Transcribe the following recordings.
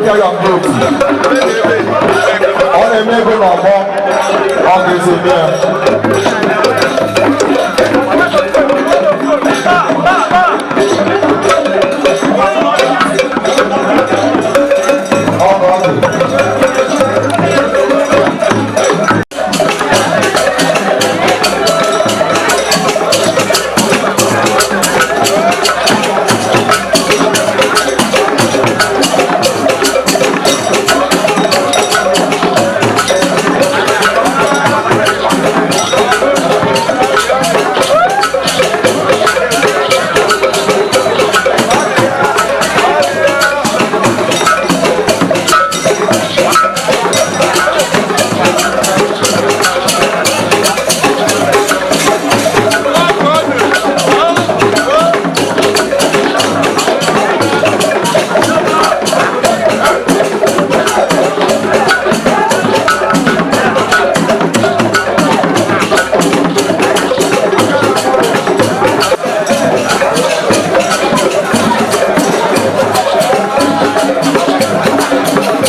Oke Agamgoti. Ọ na-eme ego n'ọgbọ, ọ ga-esi eme ya. Ọ bụ ọ dị.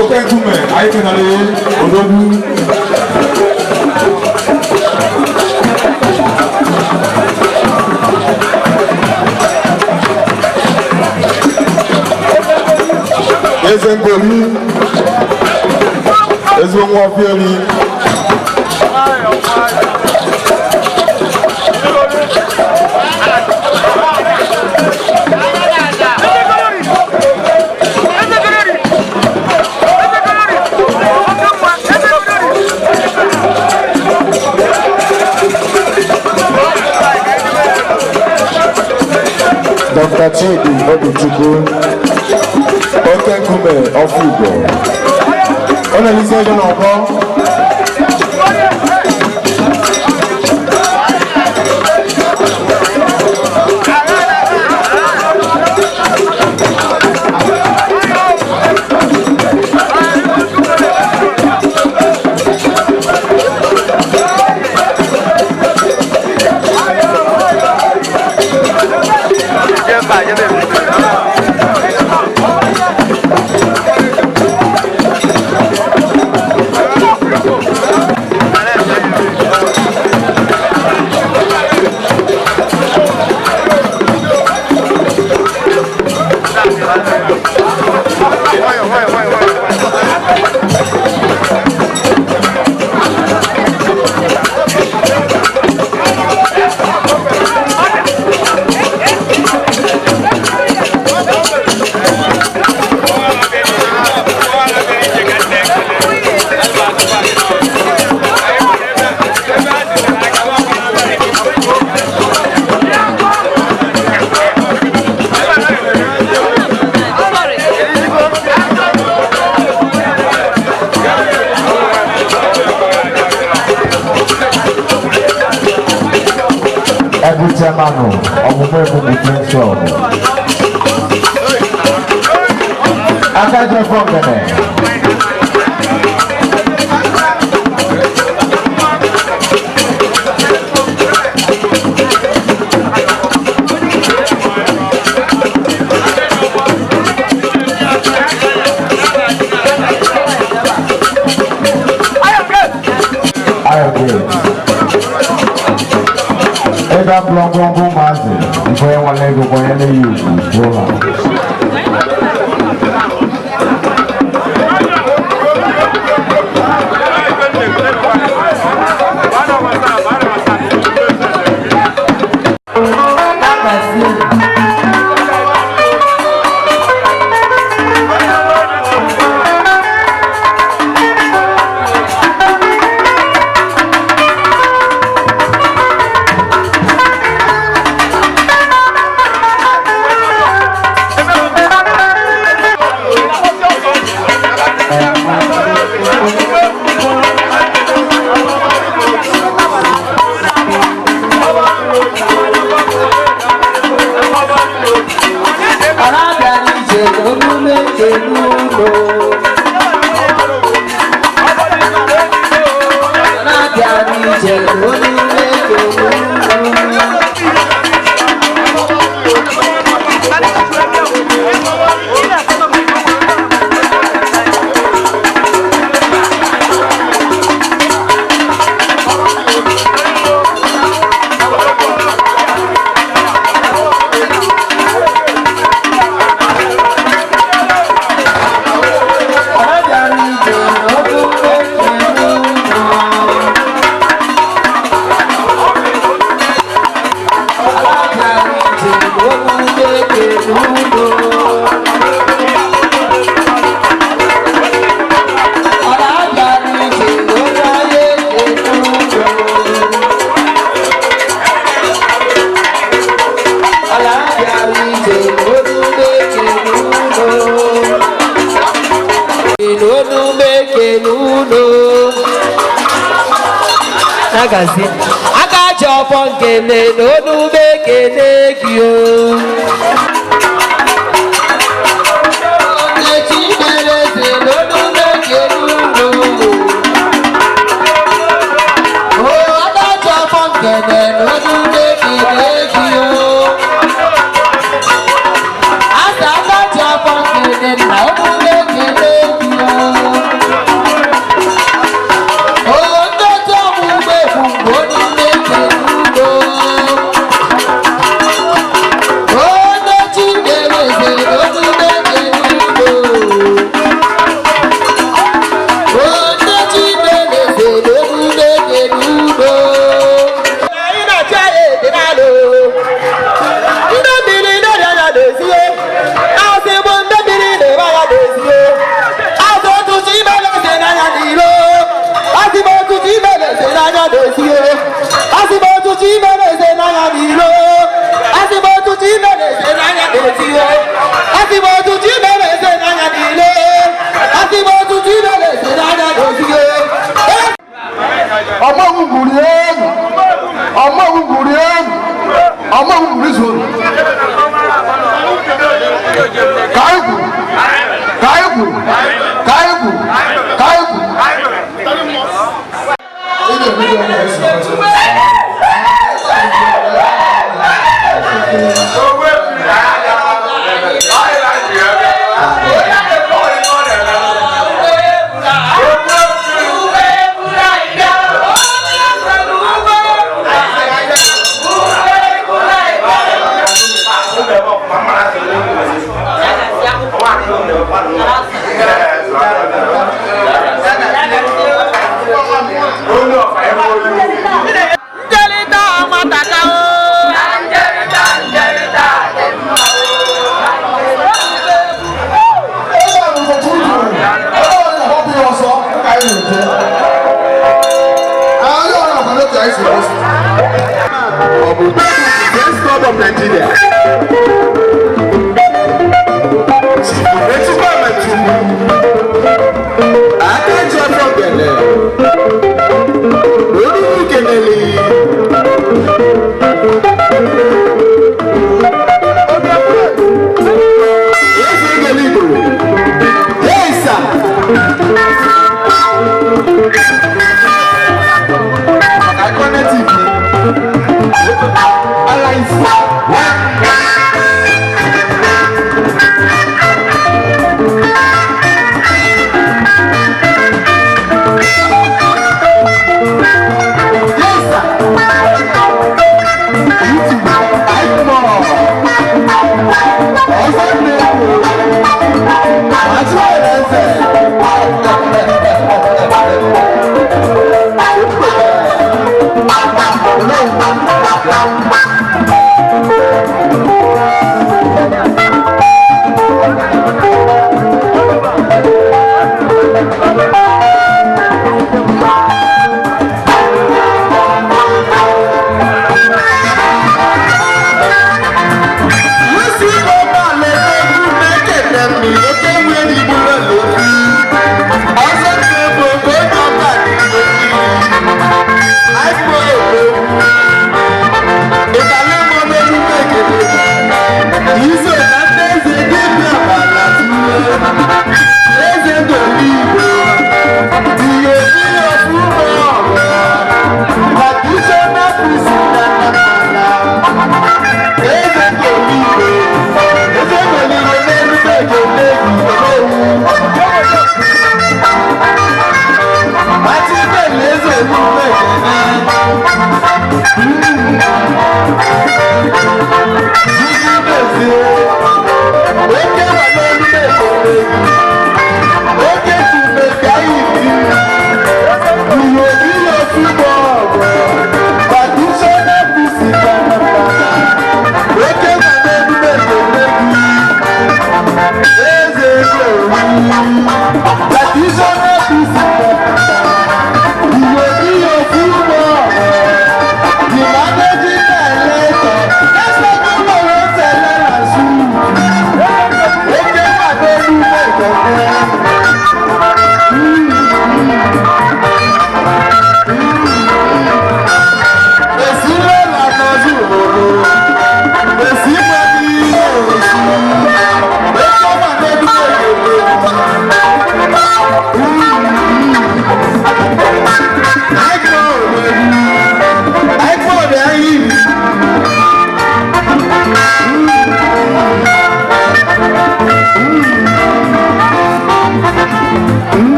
Oke Nkume, anyị kenere odogwu. Eze Ngoli, ezigbo nwa Ofieri. Dr. Chidi Obichukwu, Oke Nkume Ọfụgbo. Ọ na-elisi ego n'ọgbọ. Every chairman ọmụmụ ebubu Friends Club. Aka jẹ fún ọ̀gẹ̀dẹ̀. I agree. Ebe abụrụ ngwongwo ụmụazị nke onye nwere ego kwanyere ya ugwu bụrụ ha. Agazi aka ji ọfọ nkene n'onume ekene gị o. Nkechi mere eze n'onume ekene unu. O aka ji ọfọ nkene n'onume ekene gị o. Asa aka ji ọfọ nkene na onume ekene gị o. You see,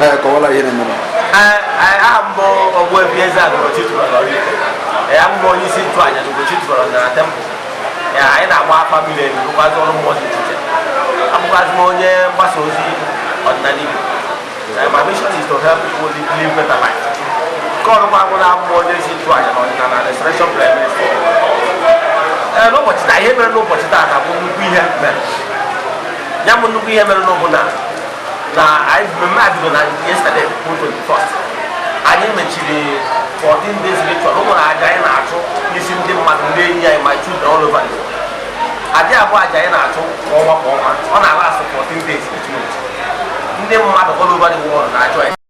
Ee, kọwara ihe na-eme. Aha m bụ Ogbuefi Eze-Ana Ugochi tubelu Oraifite. Ee, abụ m onye isi nchụaja na Ugochi tubelu na temple. Ee, anyị na-agba afa miri emi, rụkwazị ọrụ mmụọ dị iche iche. Abụkwazị m onye mgbasa ozi ọdịnala Igbo. My mission is to help people live better life. Nke ọrụkwa bụ na abụ m onye isi nchụaja na ọdịnala Restoration Prayer Ministry. Ee, n'ụbọchị taa, ihe mere n'ụbọchị taata bụ nnukwu ihe mere. Ya bụ nnukwu ihe mere n'ụbụ na anyị mmemme a bido na yesterday bụ 21st. Anyị mechiri 14 days ritual. O nwere aja anyị na-achụ n'isi ndị mmadụ, ndị enyi anyị, my children all over the world. Aja abụọ, aja anyị na-achụ kwa ọnwa kwa ọnwa, ọ na-alast 14 days each month. Ndị mmadụ all over the world na-achọ ya.